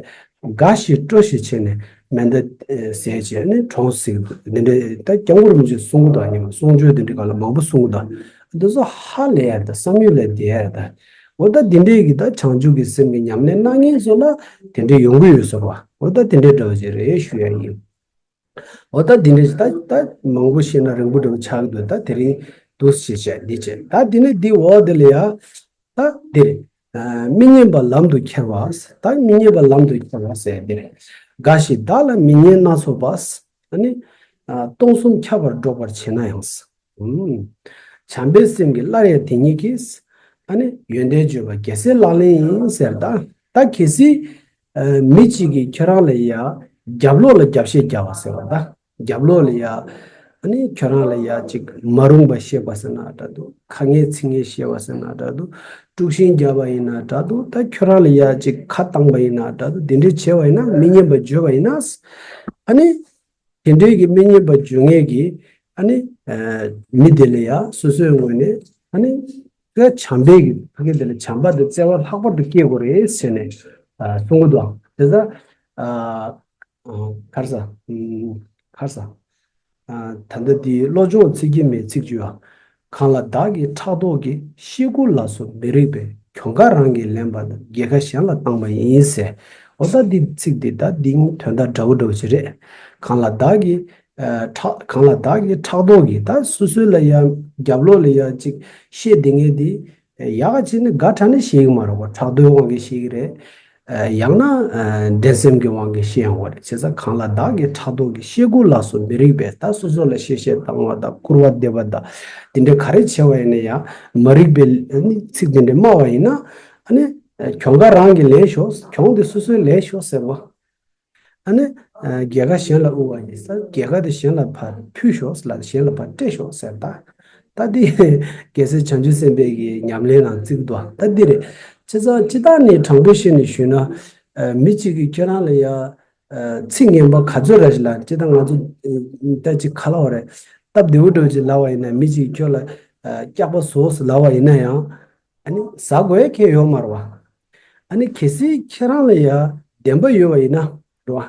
དགའ་ཞིང་སྤྲོ་ཞིང་བྱས་ནས་མེ་མདའ་ཟས་བྱས་ནས་གྲོངས་ཟིག་འདི་འདྲའི་ད་སྐྱབས་མགོན་རིན་པོ་ཆེས་གསུང་གི་འདུག་ཉི་མ་གསུང་ཆོས་འདི་འདྲའི་སྒང་ལ་མང་པོ་གསུང་གི་འདུག་འདི་ཚོ་ཧ་ལས་ཡ་ད་བསམ་ཡུལ་ལས་འདས་ཡ་ད། འོ་ད་འདི་འདྲའི་གི་ད་བྱང་ཆུབ་ཀྱི་སེམས་ཀྱི་ཉམས་ལེན་གནང་མཁན་ཚོ་ལ་དེ་འདྲའི་ཡོང་གི་ཡོད་ཟེར་བ། འོ་ད་དེ་འདྲའི་འདྲ་བ་ཞིག་རེད་ཞུ་ཡ་ཡིན། འོ་ད་འདི་འདྲའི་ད་ད་མང་པོ་བཤད་ན་རིང་པོ་འདྲ་བ་ཆགས་ཀྱི་འདུག་ད་དེ་རིང་འདུག་ཞེས་བྱས་འདི་བྱས་ད་འདི་ནས་འདི་འོག་འདི་ལ་ཡ་ད་འདི་རེད། ཨ་མི་སྙན་པ་ལམ་དུ་ཁྱེར་བ། ད་མི་སྙན་པ་ལམ་དུ་ཁྱེར་བ་ཟེར་འདི་རེད། འགའ་ཞིག་བདག་ལ་མི་སྙན་སྣ་ཚོགས་པ། ཨ་ནི་ཨ་སྟོང་གསུམ་ཁྱབ་པར་སྒྲོག་པར་བྱེད་ན་ཡང་། ཨུམ། བྱམས་པའི་སེམས་ཀྱིས་སླར་ཡང་དེ་ཉིད་ཀྱིས། ཨ་ནི་ཡོན་ཏན་བརྗོད་པ་རྒྱལ་སྲས་ལག་ལེན་ཡིན་ཟེར། ད་ད་གལ་སྲིད་ཨ་མི་གཅིག་གིས་ཁྱོད་རང་ལ་ཡ་རྒྱབ་ལོགས་ལ་རྒྱབ་བཤད་རྒྱག་པ་ཟེར་བ་ད། རྒྱབ་ལོགས་ལ་ཡ་ཨ་ནི་ཁྱོད་རང་ལ་ཡ་ཅིག་མ་རུང་པ་བཤད་པ་ཟེར་ན་འདྲ་འདུག་ཁ་ངན་ཚིག་ངན་བཤད་པ་ཟེར་ན་འདྲ་འདུག་དཀྲུག་ཤིང་རྒྱབ་པ་ཡིན་ན་འདྲ་འདུག་ད་ཁྱོད་རང་ལ་ཡ་ཅིག་ཁ་བཏང་པ་ཡིན་ན་འདྲ་འདུག་དེ་འདྲའི་བྱས་པ་ཡིན་ན་མི་སྙན་པ་བརྗོད་པ་ཡིན་ན། ཨ་ནི། དེ་འདྲའི་གི་མི་སྙན་པ་བརྗོད་མཁན་གྱི་ཨ་ནི་ཨ་མི་དེ་ལ་ཡ་སོ་སོའི་ངོས་ནས་ཨ་ནི་ད་བྱམས་པའི་གི་ཕ་གི་དེ་ལ་བྱམས་པ་དང་བརྩེ་བ་ལྷག་པར་དུ་སྐྱེ་དགོས་རེད་ཟེར་ནས་ཨ་གསུང་གི་འདུག་དེ་ཚ་ཨ་ཨ་གར་ས་ཨུམ་གར་ས་ཨ་ད་ལྟ་དེའི་བློ་སྦྱོང་ཚིག་བརྒྱད་མའི་ཚིག་བཅུ་ཡ། གང་ལ་བདག་གིས་ཕྲག་དོག་གིས། ཤེས་དགུ་ལ་སོགས་མི་རིགས་པས། གྱོང་ཁ་རང་གིས་ལེན་པ་དང་། རྒྱལ་ཁ་གཞན་ལ་བཏང་བ་ཡིན་ཟེར། འོ་ད་འདི་ཚིག་འདི་ད་འདི་དོན་དག་འདྲ་བོ་འདྲ་བོ་ཞིག་རེད། གང་ལ་བདག་གིས་ཨ་ཕྲག་གང་ལ་བདག་གིས་ཕྲག་དོག་གིས་ད་སོ་སོ་ལ་ཡ་རྒྱབ་ལོགས་ལ་ཡ་ཅིག་བཤད་བསྡད་མཁན་འདི་ཡག་ག་བྱས་ནས་དགའ་དྲགས་ནས་བཤད་གི་མ་རེད་བ། ཕྲག་དོག་དབང་གིས་བཤད་གི་རེད། ཡང་ན་འགྲན་སེམས་ཀྱི་དབང་གིས་བཤད་ཡོང་བ་རེད། བྱས་ཙང་གང་ལ་བདག་གིས་ཕྲག་དོག་གིས། ཤེས་དགུ་ལ་སོགས་མི་རིགས་པས། ད་སོ་སོ་ལ་གཤེ་གཤེ་བཏང་བ་དང་སྐུར་བ་འདེབས་པ་དང་དེ་འདྲ་ག་རེ་བྱས་པ་ཡིན་ན་ཡང་མ་རིག་པའི་ཚིག་དེ་འདྲ་སྨྲ་བ་ཡིན་ན་ཨ་ནི་གྱོང་ཁ་རང་གིས་ལེན་ཤོག་གྱོང་དེ་སོ་སོས་ལེན་ཤོག་ཟེར་བ། ཨ་ནི་རྒྱལ་ཁ་གཞན་ལ་དབུལ་བ་ཡིན་ས་རྒྱལ་ཁ་དེ་གཞན་ལ་ཕར་ཕུལ་ཤོག་ལ་གཞན་ལ་ཕར་སྤྲད་ཤོག་ཟེར་ད། ད་འདི་རྒྱལ་སྲས་བྱང་ཆུབ་སེམས་དཔའི་གི་ཉམས་ལེན་ནང་བརྩི་གི་འདུག་ད་འདི་རེད། བྱས་ཙང་སྤྱིར་བཏང་ནས་དྲང་པོ་བཤད་ནས་ཞུས་ན་མི་གཅིག་གིས་ཁྱོད་རང་ལ་ཡ་ཚིག་ངན་པ་ག་ཚོད་ར་ཞིག་ལ་སྤྱིར་བཏང་ང་ཚོ་ད་ཅིག་ག་ལབ་དགོས་རེད། སྟབས་བདེ་བོ་འདྲ་བོ་ཅིག་ལབ་པ་ཡིན་ན་མི་གཅིག་གིས་ཁྱོད་ལ་སྐྱག་པ་ཟོས་ལབ་པ་ཡིན་ན་ཡང་ཨ་ནི་ཟ་དགོས་ཡ་གང་ཡང་ཡོད་མ་རེད་བ། ཨ་ནི་གལ་སྲིད་ཁྱེད་རང་ལ་ཡ་བདེན་པ་ཡོད་པ་ཡིན་ན་རེད་བ།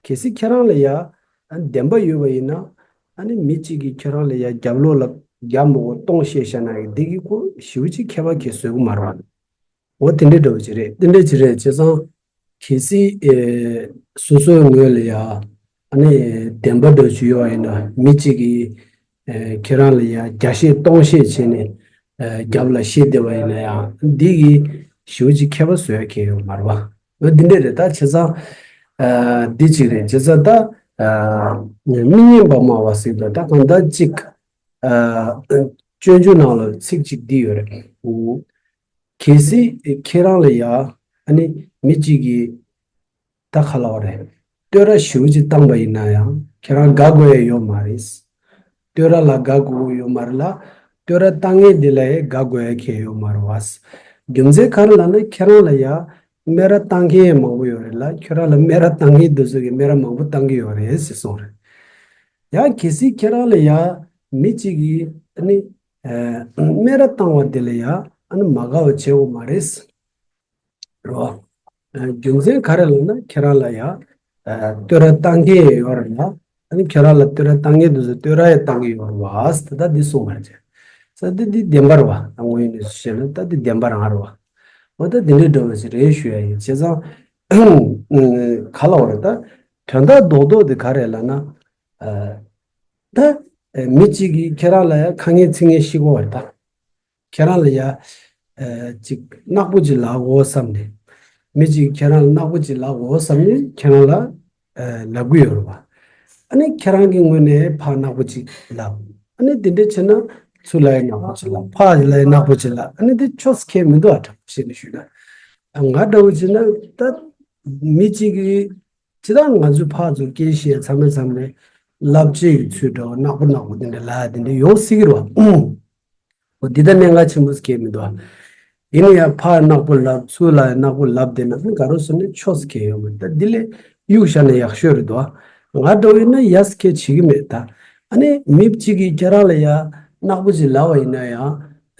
གལ་སྲིད་ཁྱེད་རང་ལ་ཡ་ཨ་ནི་བདེན་པ་ཡོད་པ་ཡིན་ན་ཨ་ནི་མི་གཅིག་གིས་ཁྱེད་རང་ལ་ཡ་རྒྱབ་ལོགས་ལ་རྒྱབ་མོ་གོ་སྟོང་བཤད་བཞག་ན་ཡ་འདི་གི་ཁོ་ཞེ་པོ་ཅིག་ཁྱད་པར་གང་ཡང་བཟོ་གི་མ་རེད་བ། འོ་དེ་འདྲའི་འདྲ་བོ་ཅིག་རེད། དེ་འདྲ་ཅིག་རེད། བྱས་ཙང་གལ་སྲིད་ཨེ་སོ་སོའི་ངོས་ལ་ཡ་ཨ་ནི་བདེན་པ་འདྲ་བོ་ཅིག་ཡོད་པ་ཡིན་ན་མི་གཅིག་གིས་ཨེ་ཁྱེད་རང་ལ་ཡ་བརྒྱ་བཤད་སྟོང་བཤད་བྱས་ནས་ རྒྱབ་ལ་བཤད་བསྡད་པ་ཡིན་ན་ཡང་འདི་གི་ཞེ་པོ་ཅིག་ཁྱད་པར་བཟོ་ཡ་གང་ཡོད་མ་རེད་བ། འདི་འདྲ་རེད། ད་བྱས་ཙང་འདི་གཅིག་རེད། བྱས་ཙང་ད་མི་སྙན་པ་སྨྲ་བ་ཟེར་དུས་ད་གང་ལྟར་གཅིག་སྤྱོད་འཇུག་ནང་ལ་ཚིག་གཅིག་འདི་ཡོད་རེད། གལ་སྲིད་ཁྱེད་རང་ལ་ཡ་ཨ་ནི་མི་གཅིག་གིས་ད་ག་ལབ་དགོས་རེད། བསྟོད་ར་ཞེ་པོ་ཅིག་བཏང་པ་ཡིན་ན་ཡང་ཁྱེད་རང་དགའ་དགོས་ཡ་ཡོད་མ་རེད། བསྟོད་ར་ལ་དགའ་དགོས་ཀྱི་ཡོད་མ་རེད་ལ། བསྟོད་ར་བཏང་མཁན་དེ་ལ་ཡང་དགའ་དགོས་ཡ་གང་ཡང་ཡོད་མ་རེད་བ། རྒྱུ་མཚན་ག་རེ་ལབ་ན་ཁྱེད་རང་ལ་ཡ་སྨད་ར་བཏང་མཁན་ཡང་མང་པོ་ཡོད་རེད་ལ། ཁྱོད་རང་ལ་སྨད་ར་བཏང་མཁན་དེ་ཚོ་གིས་སྨད་ར་མང་པོ་བཏང་གི་ཡོད་རེད་ཟེར་གསུངས་རེད། ཡང་གལ་སྲིད་ཁྱེད་རང་ལ་ཡ་མི་གཅིག་གིས་ཨ་ནི་ཨ་སྨད་ར་བཏང་བ་དེ་ལ་ཡ་ཨ་ནི་མ་དགའ་བ་བྱེད་དགོས་མ་རེད། རོ། རྒྱུ་མཚན་ག་རེ་ལབ་ན་ཁྱེད་རང་ལ་ཡ་བསྟོད་ར་བཏང་མཁན་ཡོད་རེད་ལ། ཨ་ནི་ཁྱེད་རང་ལ་བསྟོད་ར་བཏང་མཁན་དེ་ཚོ་བསྟོད་ར་ཡང་བཏང་གི་ཡོད་རེད་བ། ད་ལྟ་འདི་གསུངས་པར་བྱས། ས་འདི་འདི་བདེན་པ་རེད་བ། ད་དངོས་ཡོད་གནས་ཚུལ་བཤད་ན་ད་འདི་བདེན་པ་རང་རེད་བ། འོ་ད་འདི་འདྲའི་འདྲ་བོ་ཞིག་རེད་ཞུ་ཡ་ཡིན། བྱས་ཙང་ག་ལབ་དགོས་རེད། ད་དོན་དག་རྡོག་རྡོག་དེ་ག་རེད་ལབ་ན། ད་མི་གཅིག་གིས་ཁྱེད་རང་ལ་ཡ་ཁ་ངན་ཚིག་ངན་བཤད་ཀྱི་ཡོད་རེད་ད། ཁྱེད་རང་ལ་ཡ་ཨ་ཅིག་ནག་པོ་ཅིག་ལབ་དགོས་བསམ་ནས། མི་གཅིག་ཁྱེད་རང་ལ་ནག་པོ་ཅིག་ལབ་དགོས་བསམ་ནས་ཁྱེད་རང་ལ་ཨ་ལབ་ཀྱི་ཡོད་རེད་བ། ཨ་ནི་ཁྱེད་རང་གི་ངོས་ནས་ཕར་ནག་པོ་ཅིག་ལབ། ཨ་ནི་དེ་འདྲ་བྱས་ན་ཚུར་ལ་ཡ་ནག་པོ་ཅིག་ལབ། ཕར་ལ་ཡ་ནག་པོ་ཅིག་ལབ། ཨ་ནི་དེ་ཕྱོགས་ཁེལ་མི་འདུག་ཨ། དྲང་པོ་བཤད་ནས་ཞུས་ན། ང་འདྲ་བོ་བྱས་ན་ད་མི་གཅིག་གིས་ཇི་ལྟར་ང་ཚོས་ཕར་ཚུར་སྐད་བཤད་མཚམས་མཚམས་ནས་ལབ་བྱེད་ཀྱི་ཚུལ་འདྲ་བོ་ནག་པོ་ནག་པོ་དེ་འདྲ་ལབ་ཡ་དེ་འདྲ་ཡོང་སྲིད་ཀྱི་རེད་བ། འོ་འདི་ལྟར་གནད་འགག་ཆེན་པོ་སྐྱེལ་མི་འདུག་ཨ། ཡིན་ན་ཡང་ཕར་ནག་པོ་ལབ། ཚུར་ལ་ཡང་ནག་པོ་ལབ་བསྡད་ན་ནི་ག་རེ་ཟེར་ན་ཕྱོགས་སུ་འགལ་ཡོང་གི་རེད། ད་འདི་ལས་གཡུག་བཞག་ན་ཡག་ཤོས་རེད་འདུག་ཨ། ང་འདྲ་བོ་ཡིན་ན་ཡ་སྐད་བྱེད་ཀྱི་མེད་ད། ཨ་ནི་མི་གཅིག་གིས་ཁྱེད་རང་ལ་ཡ་ནག་པོ་ཅིག་ལབ་པ་ཡིན་ན་ཡང་ཨ་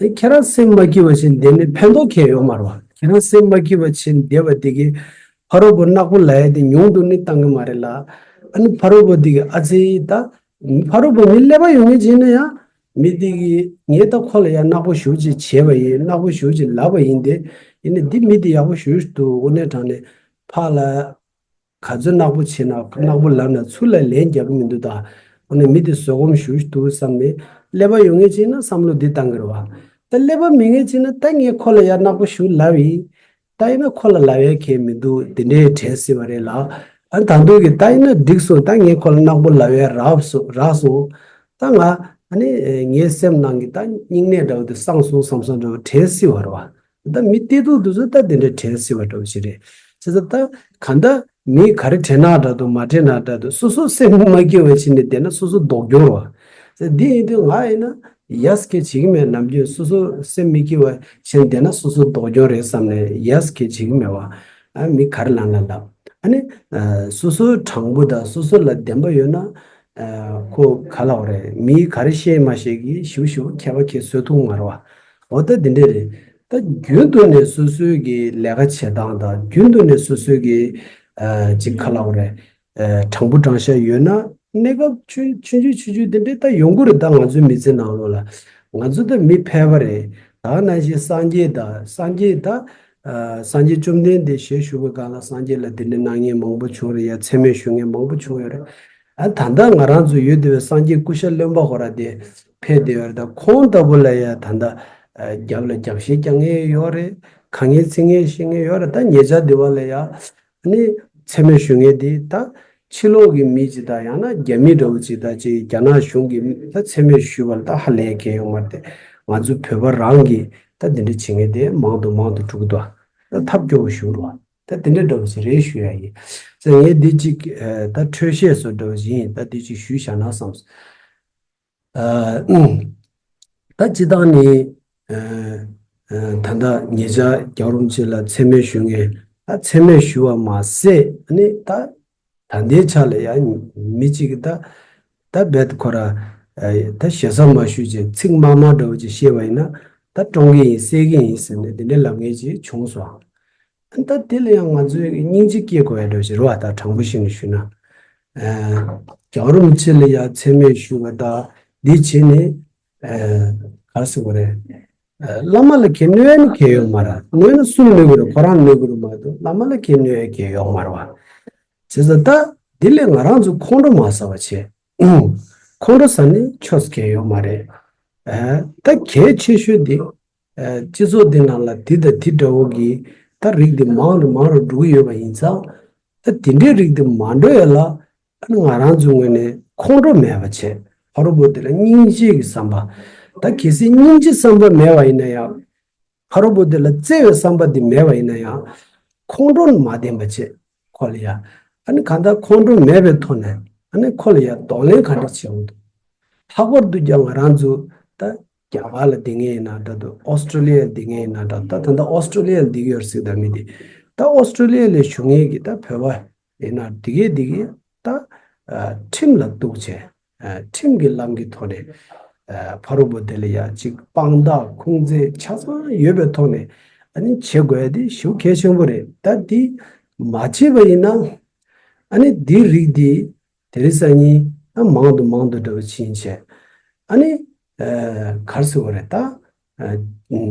ནི་ཁྱེད་རང་སེམས་མ་སྐྱིད་པ་བྱས་བསྡད་ནས་ཕན་ཐོགས་གང་ཡང་ཡོད་མ་རེད་བ། ཁྱེད་རང་སེམས་མ་སྐྱིད་པ་བྱས་བསྡད་པ་དེ་གིས་ཕ་རོལ་པོ་ནག་པོ་ལབ་ཡ་དེ་ཉུང་དུ་ནི་བཏང་གི་མ་རེད་ལ། ཨ་ནི་ཕ་རོལ་པོ་དེ་གིས་ཨ་ཙི་ད། ཕ་རོལ་པོ་མི་ཀླད་པ་ཡོད་མཁན་ཅིག་ཡིན་ན་ཡང་མི་དེ་གིས་ངས་ད་ཁོ་ལ་ཡང་ནག་པོ་ཞེ་པོ་ཅིག་བྱས་པ་ཡིན། ནག་པོ་ཞེ་པོ་ཅིག་ལབ་པ་ཡིན་ཏེ། ཡིན་ནའི་འདི་མི་དེ་ཡག་པོ་ཞེ་པོ་ཅིག་འདུག། དངོས་གནས་དྲང་གནས་ཕར་ལ་ག་ཚོད་ནག་པོ་བྱས་ན་ནག་པོ་ལབ་ན་ཚུར་ལ་ལན་རྒྱག་གི་མི་འདུག་ད། དངོས་གནས་མི་དེ་བཟོད་སྒོམ་ཞེ་པོ་ཅིག་འདུག་བསམ་ནས་ཀླད་པ་ཡོད་མཁན་ཅིག་ཡིན་ན་བསམ་བློ་འདི་བཏང་གི་རེད་བ། ད་ཀླད་པ་མེད་མཁན་ཅིག་ཡིན་ན་ད་ངས་ཁོ་ལ་ཡང་ནག་པོ་ཞེ་པོ་ལབ་ཡིན། ད་ཡིན་ན་ཁོ་ལ་ལབ་ཡ་གང་ཡང་མི་འདུག། དེ་འདྲའི་དྲན་སྲིད་པ་རེད་ལ། ཨ་ད་དུང་གི་ད་ཡིན་ན་འགྲིག་སོང་། ད་ངས་ཁོ་ལ་ནག་པོ་ལབ་ཡ་རག་སོང་རག་སོང་། ད་ང་ཨ་ནི་ངའི་སེམས་ནང་གི་ད་སྙིང་ནད་འདྲ་བོ་དེ་སངས་སོང་བསམ་བསམ་འདྲ་བོ་དྲན་སྲིད་པ་རེད་བ། ད་མི་སྐྱིད་སྡུག་དེ་ཚོ་ད་དེ་འདྲ་དྲན་སྲིད་པ་འདྲ་བོ་ཞིག་རེད། བྱས་ཙང་ད་གང་ལྟར་མིས་ག་རེ་དྲན་ན་འདྲ་འདུག། མ་དྲན་ན་འདྲ་འདུག། སོ་སོ་སེམས་མ་སྐྱིད་པ་བྱས་ནས་བསྡད་ན་སོ་སོ་ལྡོག་འགྱོ་རེད་བ། འདི་ཡིན་དུས་ང་ཡིན་ན་ཡ་སྐད་བྱེད་ཀྱི་མེད། ནམ་རྒྱུན་སོ་སོ་སེམས་མི་སྐྱིད་པ་བྱས་བསྡད་ན་སོ་སོ་ལྡོག་འགྱོ་རེད་བསམ་ནས་ཡ་སྐད་བྱེད་ཀྱི་མེད་བ། ཨ་མི་ག་རེ་ལབ་ན་ལབ། ཨ་ནི་ཨ་སོ་སོ་དྲང་པོ་དང་སོ་སོ་ལ་བདེན་པ་ཡོད་ན་ཨ་ཁོ་ག་ལབ་རེད། མིས་ག་རེ་བཤད་མ་བཤད་ཀྱིས་ཞིབ་ཞིབ་ཁྱད་པར་ཁྱད་བཟོ་ཐུབ་མ་རེད་བ། འོ་ད་འདི་འདྲ་རེད། ད་རྒྱུན་དུ་ནས་སོ་སོའི་གི་ལས་ཀ་བྱེད་སྟངས་དང་རྒྱུན་དུ་ནས་སོ་སོའི་གི་ཨ་ཅིག་ག་ལབ་རེད། ཨ་དྲང་པོ་དྲང་བཞག་ཡོད་ན་གནས་སྐབས་ཆུང་ཆུང་ཆུང་ཆུང་ཆུང་དེ་འདྲའི་ད་ཡོང་གི་རེད། ད་ང་ཚོའི་མི་ཚེ་ནང་ལོགས་ལ་ང་ཚོ་ད་མི་ཕལ་པ་རེད། ད་ནང་བཞིན་སངས་རྒྱས་ད་སངས་རྒྱས་ད་ཨ་སངས་རྒྱས་བཅོམ་ལྡན་འདས་ཞལ་བཞུགས་པའི་སྒང་ལ་སངས་རྒྱས་ལ་འདི་འདྲའི་གནང་མཁན་མང་པོ་བྱུང་རེད། ཡ་མཚན་སྨད་ཞུ་མཁན་མང་པོ་བྱུང་ཡོད་རེད། ཨ་ད་ལྟ་ང་རང་ཚོ་ཡོད་བསྡད་པའི་སངས་རྒྱས་སྐུ་ཞབས་བློན་པོ་ཁོ་རང་དེ་ཕེབས་བསྡད་ཡོད་རེད། ད་ཁོང་ལྟ་བུ་ལ་ཡ་ད་ལྟ་ཨ་རྒྱབ་ལ་རྒྱབ་བཤད་རྒྱག་མཁན་ཡོད་རེད། ཁ་ངན་ཚིག་ངན་བཤད་མཁན་ཡོད་རེད། ད་ཉེ་ཆར་འདི་བ་ལ་ཡ་ནི་མཚན་སྨད་ཞུ་མཁན་དེ་ད་ཕྱི་ལོགས་ཀྱི་མི་ཅིག་དང་ཡང་ན་རྒྱ་མི་འདྲ་བོ་ཅིག་དང་ཅིག་རྒྱ་ནག་གཞུང་གི་མི་ད་མཚན་སྨད་ཞུ་བ་ལ་ད་ཧ་ལས་མཁན་ཡོད་མ་རེད་དེ། ང་ཚོ་བོད་པ་རང་གིས་ད་འདི་འདྲ་བྱེད་མཁན་དེ་མང་དུ་མང་དུ་འགྲོ་གི་འདུག། ད་ཐབས་སྐྱོ་བོ་ཞིག་རེད་བ། ད་དེ་འདྲ་འདྲ་བོ་ཞིག་རེད་ཞུ་ཡ་ཡིན། ཙང་ངས་འདི་ཅིག་ཨ་ད་འཕྲོས་བཤད་བཟོ་འདྲ་བོ་ཞིག་ཡིན། ད་འདི་ཅིག་ཞུས་བཞག་ན་བསམས། ཨ་ད་སྤྱིར་བཏང་ནི་ཨ་ཨ་ད་ལྟ་ཉེ་ཆར་རྒྱལ་བ་རིན་པོ་ཆེ་ལ་མཚན་སྨད་ཞུ་མཁན། ད་མཚན་སྨད་ཞུ་བ་མ་ཟད་ནི་ད་ད་ལྟའི་ཆ་ལ་ཡང་མི་གཅིག་གིས་ད་ད་རྦད་ཁོ་ར་ཨ་ད་ཞེ་ས་མ་ཞུས་ཅིག་ཚིག་དམའ་དམའ་འདྲ་བོ་ཅིག་བཤད་པ་ཡིན་ན་ད་བཀྲོངས་ཀྱི་ཡིན། བསད་ཀྱི་ཡིན་ཟེར་ནས་འདི་འདྲའི་ལབ་མཁན་ཅིག་བྱུང་སོང་། ད་དེ་ལ་ཡང་ང་ཚོས་སྙིང་རྗེ་སྐྱེ་དགོས་ཡ་འདྲ་ཞིག་རེད་བ། ད་དྲང་པོ་བཤད་ནས་ཞུས་ན། ཨ་རྒྱལ་བ་རིན་པོ་ཆེ་ལ་ཡང་མཚན་སྨད་ཞུ་བ་དང་འདི་བྱས་ནས་ཨ་ག་རེ་ཟེར་དགོས་རེད། ཨ་བླ་མ་ལ་གང་གནོད་ཡ་ནི་གང་ཡོད་མ་རེད། གནོད་ན་སུ་ལ་གནོད་དགོས་རེད། ཁོ་རང་གནོད་དགོས་རེད་མ་གཏོགས་བླ་མ་ལ་གང་གནོད་ཡ་གང་ཡོད་མ་རེད་བ། བྱས་ཙང་ད་འདི་ལས་ང་རང་ཚོ་ཁོང་ཁྲོ་མ་ཟ་བ་བྱས། ཁོང་ཁྲོ་ཟ་ནས་ཆོས་གང་ཡོད་མ་རེད། ཨ་ད་གལ་ཆེ་ཤོས་དེ་ཨ་སྤྱི་ཚོགས་འདི་ནང་ལ་དེ་དང་དེ་འདྲ་བོ་གི་ད་རིགས་དེ་མང་རུ་མང་རུ་འགྲོ་གི་ཡོད་པ་ཡིན་ཙང་། ད་དེ་འདྲའི་རིགས་དེ་མ་འགྲོ་ཡ་ལ་ཨ་ནི་ང་རང་ཚོའི་ངོས་ནས་ཁོང་ཁྲོ་མེད་པ་བྱས། ཕ་རོལ་པོ་དེ་ལ་སྙིང་རྗེ་གི་བསམ་པ། ད་གལ་སྲིད་སྙིང་རྗེ་བསམ་པ་མེད་པ་ཡིན་ན་ཡང་། ཕ་རོལ་པོ་དེ་ལ་བརྩེ་བའི་བསམ་པ་དེ་མེད་པ་ཡིན་ན་ཡང་། ཁོང་ཁྲོ་མ་ལྡན་པ་བྱས། ཁོ་ལ་ཡ། ཨ་ནི་གང་ལྟར་ཁོང་ཁྲོ་མེད་པའི་ཐོག་ནས་ཨ་ནི་ཁོ་ལ་ཡ་གདོང་ལེན་ག་འདྲ་བྱེད་འོང་འདུག་ལྷག་པར་དུ་ཀྱང་ང་རང་ཚོ་ད་རྒྱ་གར་ལ་བསྡད་མཁན་ཡིན་ན་འདྲ་འདུག་ཨོ་སི་ཀྲོ་ལི་ཡ་ལ་བསྡད་མཁན་ཡིན་ན་འདྲ། ད་ད་ལྟ་ཨོ་སི་ཀྲོ་ལི་ཡ་ལ་བསྡད་ཀྱི་ཡོད་རེད་ཟེར་གི་ད་མི་དེ། ད་ཨོ་སི་ཀྲོ་ལི་ཡ་ལ་བཞུགས་མཁན་གྱི་ད་བོད་པ་ཡིན་ན་འདི་གས་འདི་གས་ད་ཨ་ཁྲིམས་ལ་གཏུགས་བྱས། ཨ་ཁྲིམས་ཀྱི་ལམ་གྱི་ཐོག་ནས་ཨ་ཕ་རོལ་པོ་དེ་ལ་ཡ་གཅིག་དཔང་རྟགས་ཁུངས་བཙན་ཆ་ཚང་ཡོད་པའི་ཐོག་ནས་ཨ་ནི་བྱེད་དགོས་ཡ་དེ་ཞེ་པོ་གལ་ཆེན་པོ་རེད། ད་འདི་མ་བྱས་པ་ཡིན་ན་ཨ་ནི་འདི་རིགས་འདི་དེ་རིང་སང་ཉིན་ཨ་མང་དུ་མང་དུ་འགྲོ་བ་ཕྱིན་བྱས། ཨ་ནི་ཨ་ག་རེ་ཟེར་དགོས་རེད། ད་ཨ་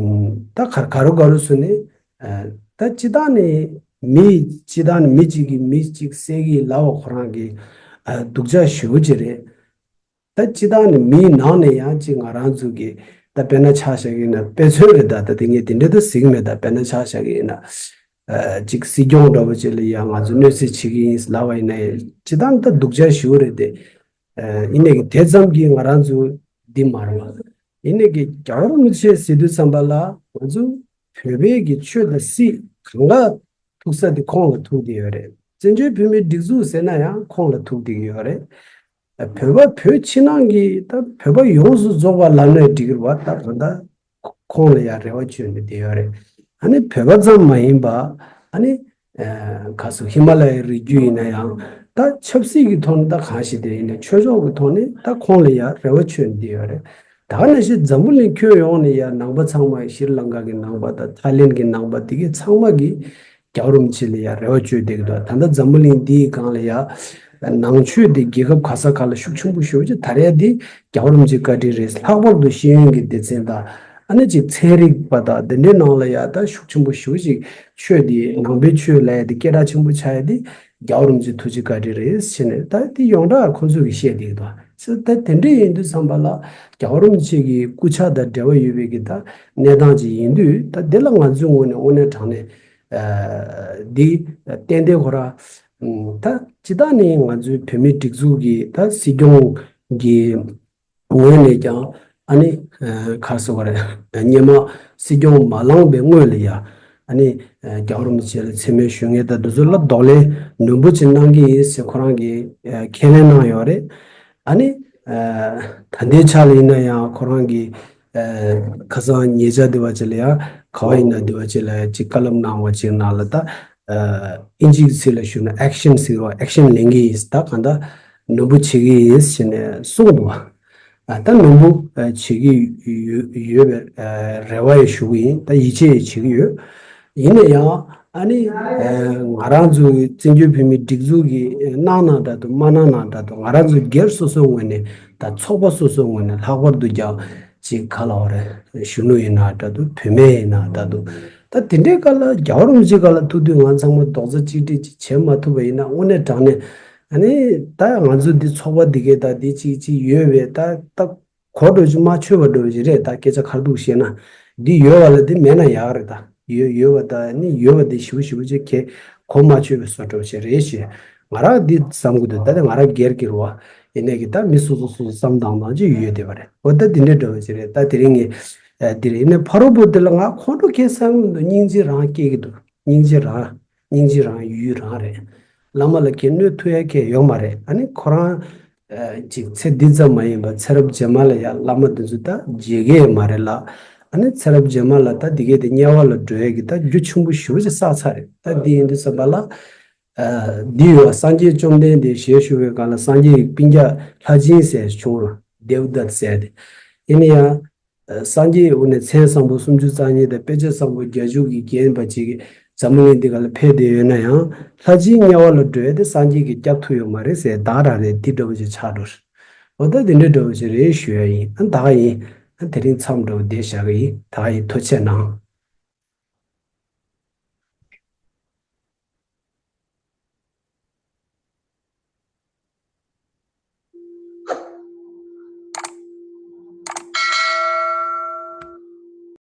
ད་ག་ག་རུ་ག་རུ་སོང་ནས་ཨ་ད་སྤྱི་བཏང་ནས་མི་སྤྱི་བཏང་ནས་མི་གཅིག་གིས་མི་གཅིག་བསད་ཀྱི་ལབ་པ་ཁོ་རང་གི་ཨ་སྡུག་ཅག་ཞེ་པོ་ཅིག་རེད། ད་སྤྱི་བཏང་ནས་མིའི་ནང་ནས་ཡང་ཅིག་ང་རང་ཚོ་གི་ད་དཔེར་ན་ཆ་བཞག་གི་ཡིན་ན་དཔེ་མཚོན་རེད། ད་ད་དེ་ངས་དེ་འདྲ་ད་ཟེར་གི་མེད། ད་དཔེར་ན་ཆ་བཞག་གི་ཡིན་ན་ཨ་ཅིག་སྲིད་སྐྱོང་འདྲ་པོ་ཅིག་ལ་ཡང་ང་ཚོ་གནོད་འཚེ་བྱེད་ཀྱི་ཡིན་ལབ་པ་ཡིན་ན་ཡང་སྤྱི་བཏང་ད་སྡུག་ཅག་ཞེ་པོ་རེད་དེ། ཨ་ཡིན་ནའི་གི་དེ་ཙམ་གྱིས་ང་རང་ཚོ་འདི་མ་རེད་བ། ཡིན་ནའི་གི་རྒྱལ་བ་རིན་པོ་ཆེ་ཟེར་དུས་ཙམ་པ་ལ་ང་ཚོ་བོད་པའི་གི་ཆོས་དང་སྲིད་གང་ག་ཐུག་ས་དེ་ཁོང་ལ་ཐུག་བསྡད་ཡོད་རེད། བཙན་བྱོལ་བོད་མིའི་སྒྲིག་འཛུགས་ཟེར་ན་ཡང་ཁོང་ལ་ཐུག་བསྡད་ཀྱི་ཡོད་རེད། བོད་པ་བོད་ཕྱི་ནང་གི་ད་བོད་པ་ཡོངས་སུ་རྫོགས་པ་ལབ་ནའི་འགྲིག་གི་རེད་བ། ད་གང་ལྟར་ཁོང་ལ་ཡང་རེ་བ་བཅོལ་ནས་བསྡད་ཡོད་རེད། ཨ་ནི་བོད་པ་ཙམ་མ་ཡིན་པ་ཨ་ནི་ཨ་ག་སོ་ཧི་མ་ལ་ཡའི་རི་རྒྱུད་ཡིན་ན་ཡང་ད་ཆབ་སྲིད་ཀྱི་ཐོག་ནས་ད་གང་ཞིག་དེ་ཡིན་ན་ཆོས་ཕྱོགས་ཀྱི་ཐོག་ནས་ད་ཁོང་ལ་ཡང་རེ་བ་བཅོལ་ནས་བསྡད་ཡོད་རེད། ད་ག་ནང་བཞིན་འཛམ་བུ་གླིང་ཁྱོན་ཡོངས་ནས་ཡང་ནང་པ་ཚང་མ་ཤྲི་ལང་ཀ་གི་ནང་པ་དང་ཐའི་ལེན་གྱི་ནང་པ་དེ་གའི་ཚང་མ་གིས་རྒྱལ་བ་རིན་པོ་ཆེ་ལ་ཡང་རེ་བ་བཅོལ་བསྡད་ཀྱི་འདུག་ད་ལྟ་འཛམ་བུ་གླིང་འདིའི་སྒང་ལ་ཡང་ནང་ཆོས་དེ་རྒྱལ་ཁབ་ག་ས་ག་ལ་ཤུགས་ཆེན་པོ་ཞེ་པོ་ཅིག་དར་ཡ་དེ་རྒྱལ་བ་རིན་པོ་ཆེ་བཀའ་དྲིན་རེད། ལྷག་པར་དུ་ཤེས་ཡོན་གྱི་སྡེ་ཚན་དང་ཨ་ནི་ཅིག་ཚན་རིག་པ་དང་དེ་འདྲའི་ནང་ལ་ཡང་ད་ཤུགས་ཆེན་པོ་ཞེ་པོ་ཅིག་ཆོས་དེ་ནང་པའི་ཆོས་ལབ་ཡ་དེ་སྐད་གྲགས་ཆེན་པོ་ཆགས་ཡ་དེ་རྒྱལ་བ་རིན་པོ་ཆེ་ཐུགས་རྗེ་བཀའ་དྲིན་རེད་ཟེར་ནས་ད་དེ་ཡོངས་གྲགས་ཁོང་ཚོས་ཀྱིས་བཤད་བསྡད་ཀྱི་འདུག་ད་དེ་འདྲ་ཡིན་དུས་ཙམ་པ་ལ་རྒྱལ་བ་རིན་པོ་ཆེ་གི་སྐུ་ཕྱྭ་དང་འབྲེལ་བ་ཡོད་པའི་གི་ད་གནས་སྟངས་ཅིག་ཡིན་དུས། ད་དེ་ལ་ང་ཚོའི་ངོས་ནས་དངོས་གནས་དྲང་གནས་ཨ་འདི་ཏན་ཏན་ཁོ་རང་ད་སྤྱི་བཏང་ནས་ང་ཚོའི་བོད་མིའི་སྒྲིག་འཛུགས་ཀྱི་ད་སྲིད་སྐྱོང་གི་ངོས་ནས་ཀྱང་ཨ་ནི་ཨ་ག་རེ་ཟེར་དགོས་རེད། སྔོན་མ་སྲིད་སྐྱོང་མ་ལངས་པའི་སྔོན་ལ་ཡ་ཨ་ནི་ཨ་རྒྱལ་བ་རིན་པོ་ཆེ་ལ་མཚན་སྨད་ཞུ་མཁན་དང་འདི་ཚོ་ལ་གདོང་ལེན་ནན་པོ་ཅིག་གནང་གི་ཡིན་ཟེར་ཁོ་རང་གིས་ཨ་ཁས་ལེན་གནང་ཡོད་རེད། ཨ་ནི་ཨ་ད་ལྟའི་ཆ་ལ་ཡིན་ན་ཡང་ཁོ་རང་གིས་ཨ་ཁ་སང་ཉེ་ཆར་དེ་བ་ཅིག་ལ་ཡང་ག་བ་ཡིན་ན་དེ་བ་ཅིག་ལ་ཡང་ཅིག་བཀའ་སློབ་གནང་བ་ཅིག་ནང་ལ་ད་ཨ་ཨིན་ཇིའི་ཚིག་ལ་ཞུ་ན་ཨེག་ཤན་ཟེར་བ། ཨེག་ཤན་ལེན་གི་ཡིན། ད་གང་ལྟར་ནན་པོ་བྱེད་ཀྱི་ཡིན་ཟེར་ནས་གསུངས་འདུག་ཨ་ད་ནན་པོ་ཨ་བྱེད་ཀྱི་ཡོད་ཡོད་པའི་ཨ་རེ་བ་ཡང་ཞུ་གི་ཡིན། ད་ཡིད་ཆེས་ཡང་བྱེད་ཀྱི་ཡོད། ཡིན་ན་ཡང་ཨ་ནི་ཨ་ང་རང་ཚོའི་བཙན་བྱོལ་བོད་མིའི་སྒྲིག་འཛུགས་ཀྱིས་གནང་ན་འདྲ་འདུག་མ་གནང་ན་འདྲ་འདུག་ང་རང་ཚོ་སྒེར་སོ་སོའི་ངོས་ནས་དང་ཚོགས་པ་སོ་སོའི་ངོས་ནས་ལྷག་པར་དུ་ཀྱང་ཅིག་ག་ལབ་དགོས་རེད། གཞོན་ནུ་ཡིན་ན་འདྲ་འདུག་བུད་མེད་ཡིན་ན་འདྲ་འདུག་ད་དེ་འདྲའི་སྐབས་ལ་རྒྱལ་བ་རིན་པོ་ཆེའི་སྐབས་ལ་ཐུག་དུས་ང་ཚང་མ་རྡོག་རྩ་གཅིག་སྒྲིལ་ཅིག་བྱེད་མ་ཐུབ་པ་ཡིན་ན་དངོས་གནས་དྲང་གནས་ཨ་ནི་ད་ང་ཚོ་འདི་ཚོགས་པ་འདི་གའི་ད་འདི་གཅིག་གཅིག་ཡོད་པའི་ད་ད། གོ་འགྲོ་ཅིག་མ་ཆོད་པ་འགྲོ་བ་ཞིག་རེད། ད་སྐད་ཆ་ཁ་ཐུག་བཤད་ན། འདི་ཡོད་པ་ལ་འདི་མེད་ན་ཡག་རེད། ད་ཡོད་ཡོད་པ་ད་ནི་ཡོད་པ་འདི་ཞིབ་ཞིབ་ཅིག་གས་གོ་མ་ཆོད་པའི་བཟོ་འགྲོ་བ་ཞིག་རེད་ཞེས་ང་རང་འདི་བསམ་གི་འདུག་ད་ནི་ང་རང་སྒེར་གྱི་རེད་བ། ཡིན་ནའི་གི་ད་མི་སོ་སོ་སོ་སོ་བསམ་སྟངས་སྟངས་ཅིག་ཡོད་བསྡད་པ་རེད། འོ་ད་འདི་འདྲ་འདྲ་བ་ཞིག་རེད། ད་དེ་རིང་ངས་འདི་རེད། ཡིན་ནའི་ཕ་རོལ་པོ་འདི་ལ་ང་ཁོང་ཁྲོ་སྐྱེ་ས་མི་འདུག་སྙིང་རྗེ་རང་སྐྱེ་གི་འདུག་སྙིང་རྗེ་རང་། སྙིང་རྗེ་རང་ཡུལ་རང་རེད། བླ་མ་ལ་ཁྱེད་གནོད་ཐུབ་ཡ་ཁྱེད་ཡོད་མ་རེད། ཨ་ནི་ཁོ་རང་ཨ་ཅིག་ཚེ་འདི་ཙམ་མ་ཡིན་པར་ཚེ་རབས་རྗེས་མ་ལ་ཡང་བླ་མ་འདི་ཚོ་ད་མཇལ་གི་ཡོད་མ་རེད་ལ། ཨ་ནི་ཚེ་རབས་རྗེས་མ་ལ་ད་འདི་གས་དེ་དམྱལ་བ་ལ་འགྲོ་ཡ་གི་ད་རྒྱུ་ཆེན་པོ་ཞེ་པོ་ཅིག་བསགས་ཚར་རེད། ད་འདི་ཡིན་དུས་ཙམ་པ་ལ་ཨ་འདི་ཡོད། སངས་རྒྱས་བཅོམ་ལྡན་འདས་ཞལ་བཞུགས་པའི་སྒང་ལ་སངས་རྒྱས་ཀྱི་སྤུན་ཀྱག་ལྷས་སྦྱིན་ཟེར་བྱུང་རོ། དེ་ཝ་དཏ་ཟེར་དེ། ཡིན་ན་ཡང་། སངས་རྒྱས་འོ་ནས་མཚན་བཟང་པོ་སུམ་ཅུ་རྩ་གཉིས་དང་དཔེ་བྱད་བཟང་པོ་བརྒྱད་ཅུ་གིས་བརྒྱན་པ་ཅིག་གིས་འཛམ་བུ་གླིང་འདི་ག་ལ་ཕེབས་བསྡད་ཡོད་ན་ཡང་། ལྷས་སྦྱིན་དམྱལ་བ་ལ་འགྲོ་ཡ་དེ་སངས་རྒྱས་ཀྱིས་བསྐྱབ་ཐུབ་ཡོད་མ་རེད་ཟེར་བདག་རང་རེད་འདི་འདྲ་བོ་ཅིག་ཆགས་འགྲོ་རེད། འོ་ད་འདི་འདྲ་འདྲ་བོ་ཅིག་རེད་ཞུ་ཡ་ཡིན། ཨ་ད་ག་ཡིན། ཨ་དེ་རིང་མཚམས་འདྲ་བོ་བསྡད་བཞག་གི་ཡིན། ད་ག་ཡིན། ཐུགས་རྗེ་གནང་།